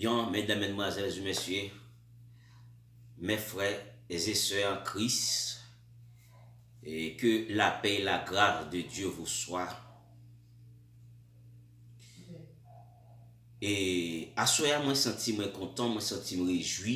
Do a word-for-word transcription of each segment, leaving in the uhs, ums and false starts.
Bien, mesdames, mesdemoiselles et messieurs, mes frères et sœurs en Christ, et que la paix et la grâce de Dieu vous soit. E aswè a, mwen santi mwen kontan, mwen santi m rejwi.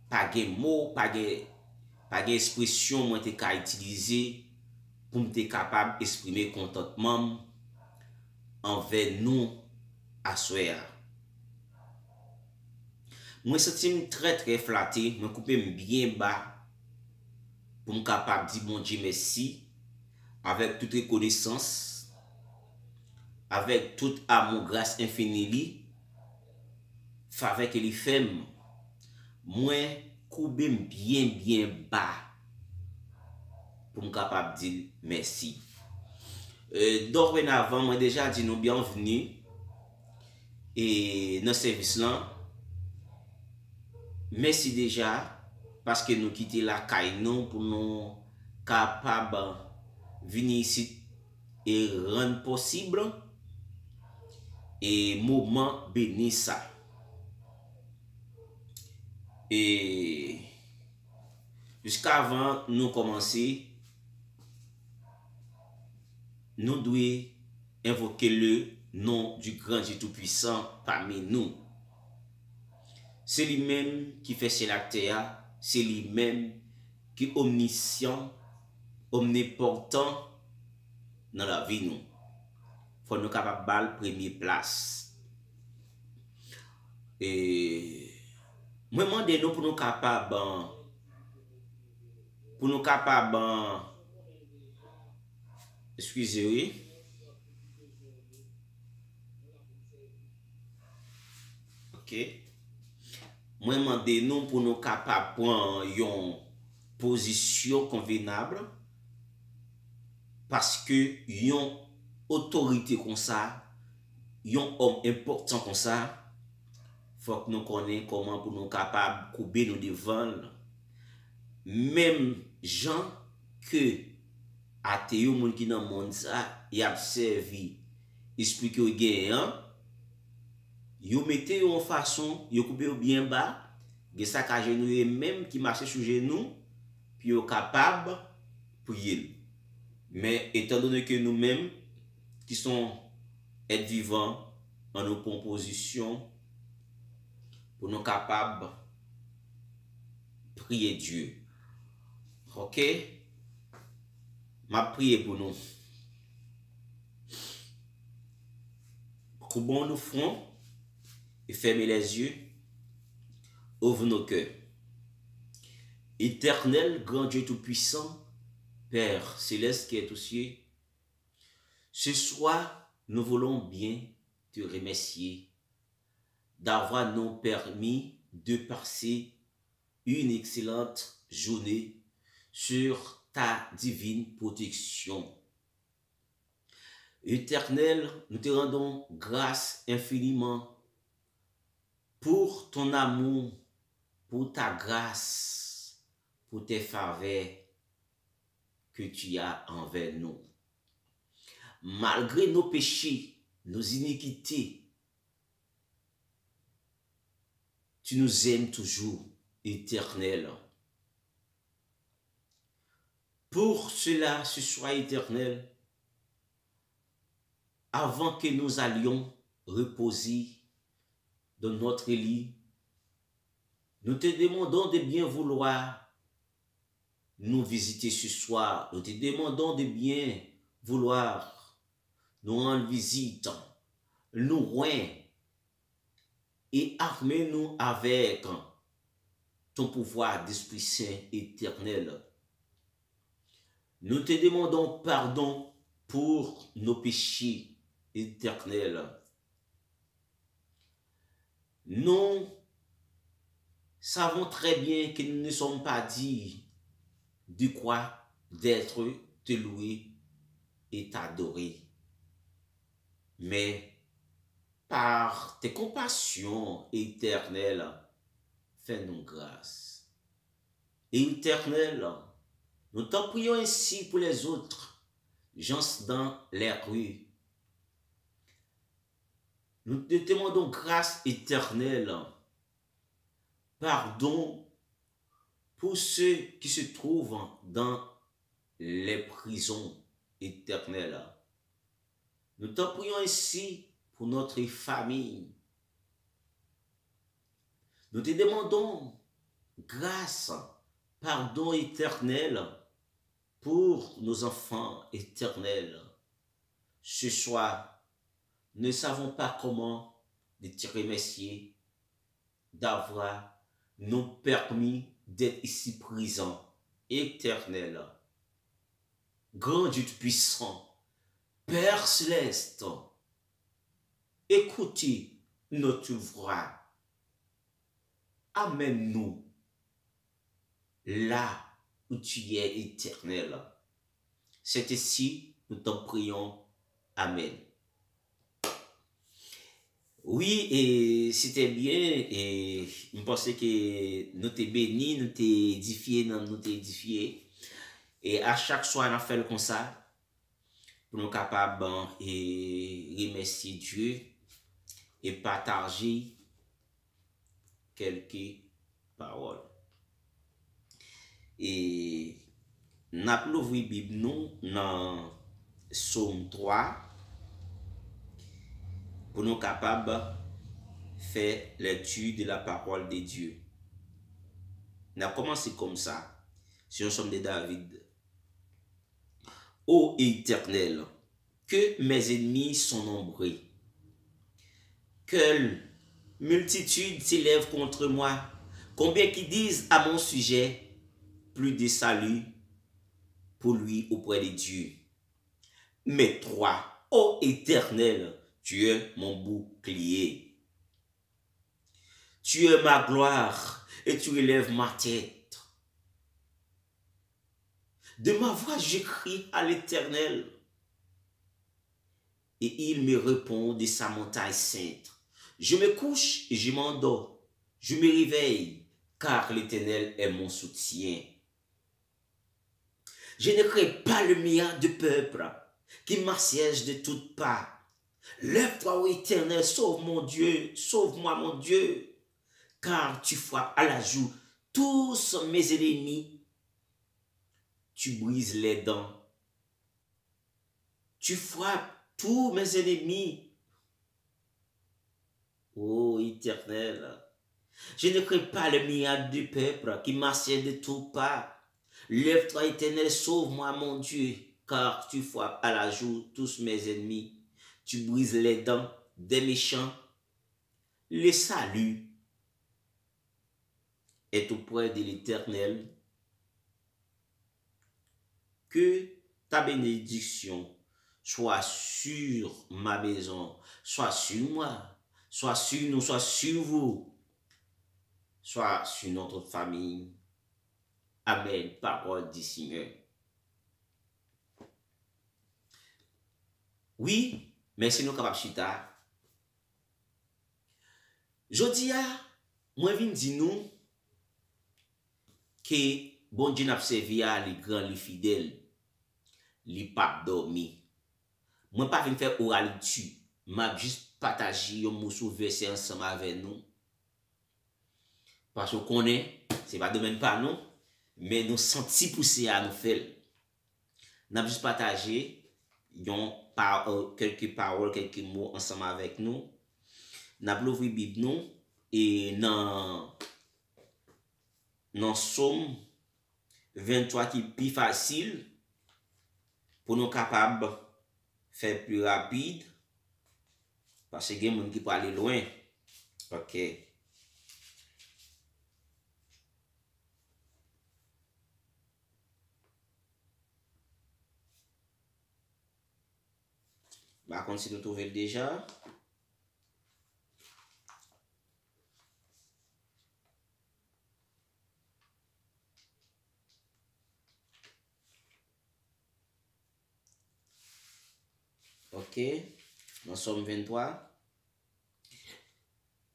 Pa gen mo, pa gen, pa gen ekspresyon mwen te ka itilize pou m te kapab eksprime kontantman m anvè nou aswè a. Mwen santi m trè, trè flate, mwen koupe m byen ba pou m kapab di Bondye mèsi avèk tout rekonesans, avèk tout amou, gras enfini li, favè ke li fè m. Mwen koube m byen, byen ba pou m kapab di l mèsi. E, dorenavan, mwen deja di nou byenvni e nan sèvis lan. Mèsi deja paske nou kite lakay nou pou nou kapab vini isit e rann posib e moman beni sa. E jiskavan nou kòmanse, nou dwe envoke le non du grand Dieu Tout-Puissant pami nou. Se li menm ki fè syèl ak tè a, se li menm ki omnisyan, omnipotan nan lavi nou. Fò nou kapab ba l premye plas. E mwen mande nou pou nou kapab, pou nou kapab, eskize, wi. Ok. Mwen mande nou pou nou kapab pran yon pozisyon konvenab, paske yon otorite konsa, yon òm enpòtan konsa, fòk nou konnen kòman pou nou kapab koube nou devan l. Menm jan ke ate yo, moun ki nan monn sa, y ap sèvi espri ke yo genyen an, yo mete yo yon fason, yo koupe yo byen ba, gen sa k ajenouye menm, ki mache sou jenou, pou yo kapab priye l. Men, etandone ke nou menm, ki se yon èt vivan, ann nou pran pozisyon pou nou kapab priye Dye. Ok? M ap priye pou nou. Koube nou fwon e fèmen lèzye. Ouvre nos cœurs. Éternel, grand Dieu tout-puissant, Père céleste qui est aux cieux, ce soir, nous voulons bien te remercier d'avoir nous permis de passer une excellente journée sur ta divine protection. Éternel, nous te rendons grâce infiniment pour ton amour, pour ta grâce, pour tes faveurs que tu as envers nous. Malgré nos péchés, nos iniquités, tu nous aimes toujours, Éternel. Pour cela, ce soir, Éternel, avant que nous allions reposer dans notre lit, nous te demandons de bien vouloir nous visiter ce soir. Nous te demandons de bien vouloir nous rendre visite, nous rendre et armer nous avec ton pouvoir d'Esprit Saint éternel. Nous te demandons pardon pour nos péchés éternels. Nous savons très bien que nous ne sommes pas dignes de quoi d'être te loué et t'adorer. Mais par tes compassions éternelles, fais-nous grâce. Éternel, nous t'en prions ainsi pour les autres gens dans les rues. Nous te demandons grâce éternelle, pardon pour ceux qui se trouvent dans les prisons éternelles. Nous t'en prions ainsi pour notre famille. Nous te demandons grâce, pardon éternel pour nos enfants éternels. Ce soir, nous ne savons pas comment de te remercier d'avoir nous permis d'être ici présents, éternel, grand Dieu Tout-Puissant, Père Céleste, écoutez notre voix. Amène-nous là où tu es, éternel. C'est ainsi nous t'en prions. Amen. Wi, e, se te byen, e, m panse ke nou te beni, nou te edifye, nou te edifye. E a chak swa n ap fè l konsa, pou nou kapab, e, remèsye Dye e pataje kèlke pawòl. E n ap louvri Bib nou nan Sòm twa pou nou kapab fè lecture de la parole de Dieu. N ap kòmanse konsa. Se yon sòm de David. Ô Éternel, que mes ennemis sont nombreux. Quelle multitude s'élève contre moi. Combien qui disent à mon sujet, plus de salut pour lui auprès de Dieu. Mais toi, ô Éternel, tu es mon bouclier. Tu es ma gloire et tu relèves ma tête. De ma voix, je crie à l'Éternel, et il me répond de sa montagne sainte. Je me couche et je m'endors. Je me réveille, car l'Éternel est mon soutien. Je ne crains pas le mia de peuple qui m'assiège de toutes parts. Lève-toi, ô Éternel, sauve mon Dieu, sauve-moi, mon Dieu, car tu frappes à la joue tous mes ennemis. Tu brises les dents. Tu frappes tous mes ennemis. Ô Éternel, je ne crains pas les milliards de peuples qui m'assiègent de toutes parts. Lève-toi, Éternel, sauve-moi, mon Dieu, car tu frappes à la joue tous mes ennemis. Tu brises les dents des méchants. Le salut est auprès de l'Éternel. Que ta bénédiction soit sur ma maison, soit sur moi, soit sur nous, soit sur vous, soit sur notre famille. Amen. Parole du Seigneur. Wi, mèsi, nou kapab chita. Jodi a, mwen vin di nou ke Bondye n ap sèvi a, li gran, li fidèl, li p ap dòmi. Mwen pa vin fè oraliti, m ap jis pataje yon moso vèsè ansanm avè nou. Paske w konnen, se pa domèn pa nou, men nou santi pouse a, nou fè l. N ap jis pataje yon pa, euh, kèlke pawòl, kèlke mo ansanm avèk nou. N ap louvri Bib nou e nan, nan Sòm venntwa ki pi fasil pou nou kapab fè l pi rapid, paske gen moun ki prale lwen. Ok. M pa konn si nou twouve l deja. Ok. Nan Sòm venntwa.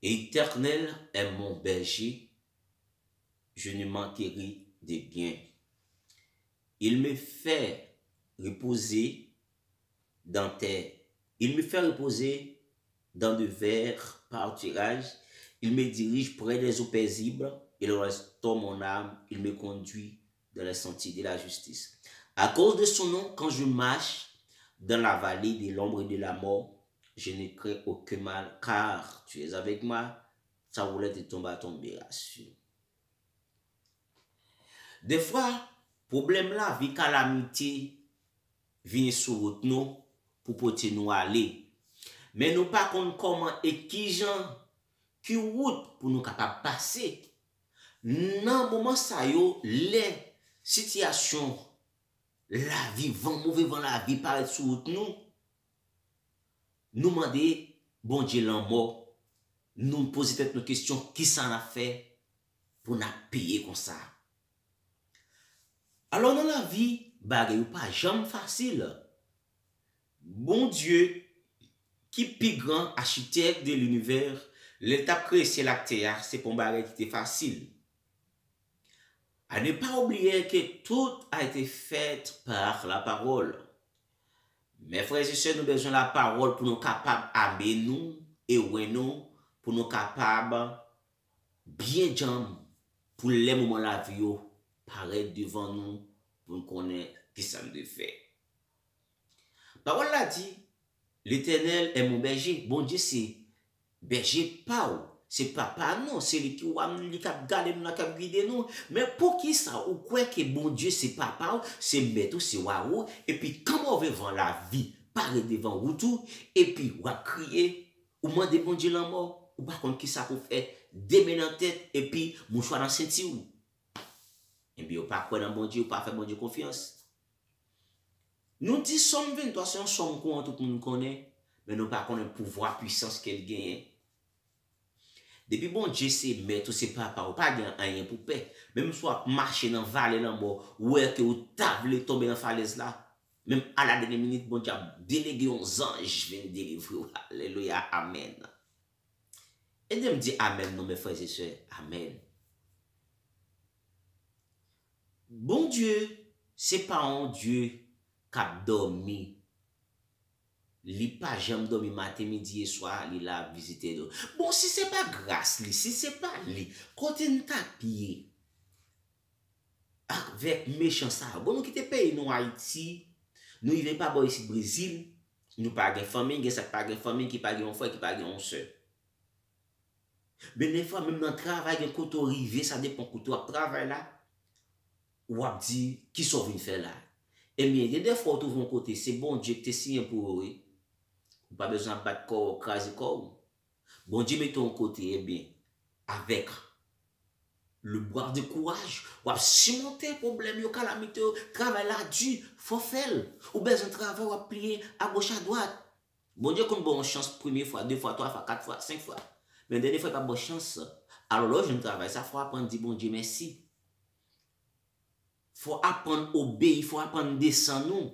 Éternel est mon berger, je ne manquerai de rien. Il me fait reposer dans tes, il me fait reposer dents de verre, pâturage. Il me dirige près des eaux paisibles, il restaure mon âme, il me conduit dans les sentiers de la justice. À cause de son nom, quand je marche dans la vallée de l'ombre et de la mort, je ne crains aucun mal, car tu es avec moi, ta houlette et ton bâton me rassurent. Defwa, pwoblèm lavi, kalamite vini sou wout nou pou pote nou ale. Men nou pa konn kòman e kijan, ki wout pou nou kapab pase. Nan moman sa yo, lè sitiyasyon lavi, van, move van lavi parèt sou wout nou, nou mande Bondye lanmò, nou poze tèt nou kesyon, kisa n ap fè pou n ap peye konsa? Alò, nan lavi, bagay yo pa janm fasil. Bondye, ki pi gran achitèk de linivè, lè l t ap kreye syèl ak tè a, se pa yon bagay ki te fasil. À ne pas oublier que tout a été fait par la parole. Mes frères et sœurs, nou bezwen lapawòl pou nou kapab ame nou e wè nou, pou nou kapab byen djanm, pou lè moman lavi yo parèt devan nou, pou n konnen kisa n dwe fè. Pawòl la di, L'Éternel est mon berger. Bondye se bèje pa w. Se papa nou, se li ki wa nou, li k ap gade nou, ki ap gide nou. Men poukisa ou kwè ke Bondye se papa w, se mèt ou, se wa ou, epi kan move van lavi parèt devan wout ou, epi w ap kriye, ou mande Bondye lanmò, ou pa konn kisa pou fè, de men nan tèt, epi mouchwa nan senti w? Ebyen, ou pa kwè nan Bondye, ou pa fè Bondye konfyans. Nou di Sòm venntwa se yon sòm kouran tout moun konnen, men nou pa konnen pouvwa, pwisans ke l genyen. Depi Bondye se mèt ou, se papa ou, pa gen anyen pou pè. Menm si w ap mache nan vale lanmò, ou wè ke ou ta vle tonbe nan falèz la, menm a la dènyè minit, Bondye ap delege yon zanj vin delivre w. Alelouya, amèn. Ede m di amèn non, mes frères et sœurs. Amèn. Bondye, se pa yon Dye k ap dòmi. Li pa janm dòmi, maten, midi e swa, li la ap vizite nou. Bon, si se pa gras li, si se pa li, kote n t ap ye? Avèk mechan sa yo. Bon, nou kite peyi nou, Ayiti, nou rive pa bò isit, Brezil, nou pa gen fanmi, gen sa k pa gen fanmi, ki pa gen yon frè, ki pa gen yon sè. Men defwa, menm nan travay, gen kote w rive, sa depann kote w ap travay la, w ap di, kisa w vin fè la? Ebyen, gen defwa w twouve yon kote, se Bondye ki te siyen pou ou, wi. Ou pa bezwen ap bat kò w, kraze kò w. Bondye mete w yon kote, ebyen, avèk le bras de courage, w ap simonte pwoblèm yo, kalamite yo, travay la di, fò w fè l. Ou bezwen travay, w ap pliye agoch adwat. Bondye konn ba w yon chans premye fwa, de fwa, twa fwa, kat fwa, senk fwa. Men dènye fwa, li p ap ba w chans. Alò, lè w jwenn travay sa, fò w aprann di Bondye mèsi. Fò w aprann obeyi, fò w aprann desann ou.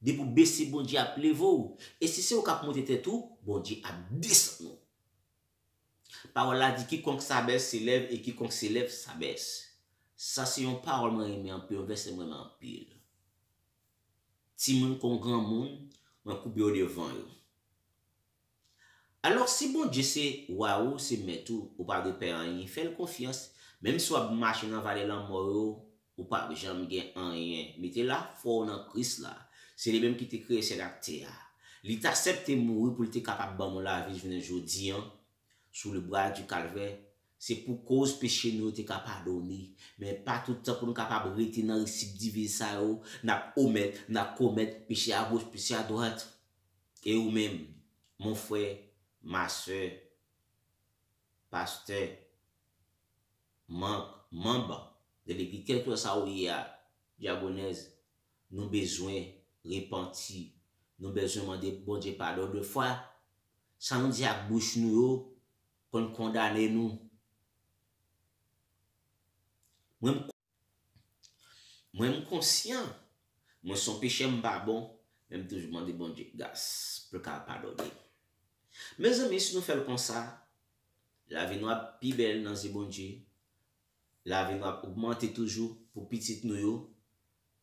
Depi w bese, Bondye ap leve w. E si se ou k ap monte tèt ou, Bondye ap desann ou. Pawòl la di, quiconque s'abaisse s'élève, et quiconque s'élève s'abaisse. Sa se yon pawòl mwen renmen anpil, yon vèsè mwen renmen anpil. Timoun kon granmoun, mwen koube yo devan yo. Alò, si Bondye se wa ou, se mèt ou, ou pa dwe pè anyen. Fè l konfyans. Menm si w ap mache nan vale lanmò yo, ou p ap janm gen anyen. Mete lafwa w nan Kris la. Se li menm ki te kreye syèl ak tè a. Li t aksepte mouri pou li te kapab ban nou lavi jounen jodi an, sou le bwa di kalvè. Se pou koz peche nou yo te ka padone. Men pa tout tan pou nou kapab rete nan resip divize sa yo, n ap omèt, n ap komèt peche agoch, peche adwat. E ou menm, mon frè, ma sè, pastè, mank, manm de legliz, kèlkeswa sa ou ye a, dyagonèz, nou bezwen repanti. Nou bezwen mande Bondye padon. Defwa, sa nou di ak bouch nou yo konn kondane nou. Mwen, m, mwen, m konsyan mwen se yon pechè, m pa bon, men m toujou mande Bondye gras pou l ka padone m. Mezanmi, si nou fè l konsa, lavi nou ap pi bèl nan zye Bondye. Lavi nou ap ogmante toujou pou pitit nou yo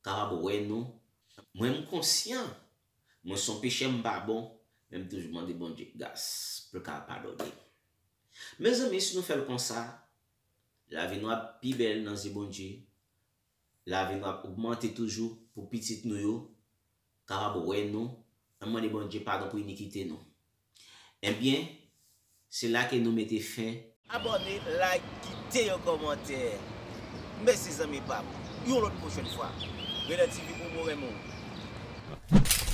kapab wè nou. Mwen, m konsyan mwen se yon pechè, m pa bon, Men m toujou mande Bondye gras pou l ka padone. Mezanmi, si nou fè l konsa, lavi nou ap pi bèl nan zye Bondye, lavi nou ap ogmante toujou pou pitit nou yo kapab wè nou, ann mande Bondye padon pou inikite nou. Ebyen, se la ke nou mete fen. Abòne, like, kite yon kòmantè. Mèsi zanmi pa m. Yon lòt pwochèn fwa. Reda T V pou mwen renmen w.